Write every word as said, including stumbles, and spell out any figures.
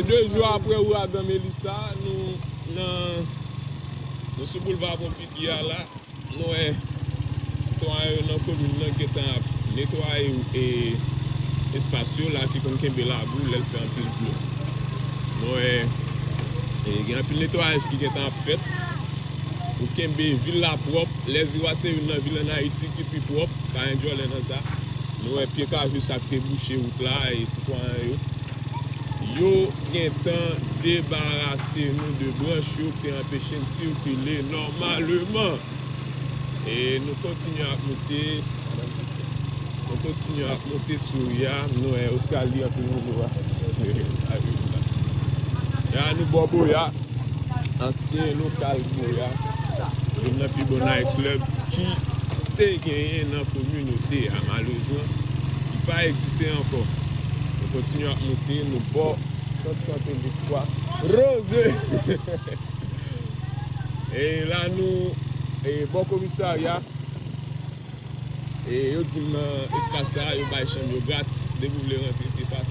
De jou apre ouragan Melissa, nou nan nou sou boulva Pon Figi a la. Nou wè sitwayen yo nan komin nan gentan ap netwaye e, espas yo la ki konn kenbe labou lè l fè anpil pli. Nou wè e, gen anpil netwayaj ki gentan ap fèt pou kenbe vil la pwòp. Lèziwa se youn nan vil ann Ayiti ki pi pwòp, pa gen djòlè nan sa. Nou wè pye kajou sa k te bouche wout la e sitwayen yo. Yo gentan debarase nou de branch yo ki te anpeche n sikile nòmaleman. E nou kontinye ap moute. Nou kontinye ap moute sou ri a. Nou wè Oscali anpil moun yo a. La nou bò Boya. Ansyen lokal Boya, youn nan pi bon night club ki te genyen nan kominote a. Malerezman, li pa egziste ankò. Nou kontinye ap moute, nou bò Sant Sante Lespwa. Roze! E la nou e, bò komisarya. E yo di m nan espas sa a, yo bay chanm yo gratis. Depi w vle rantre, se pa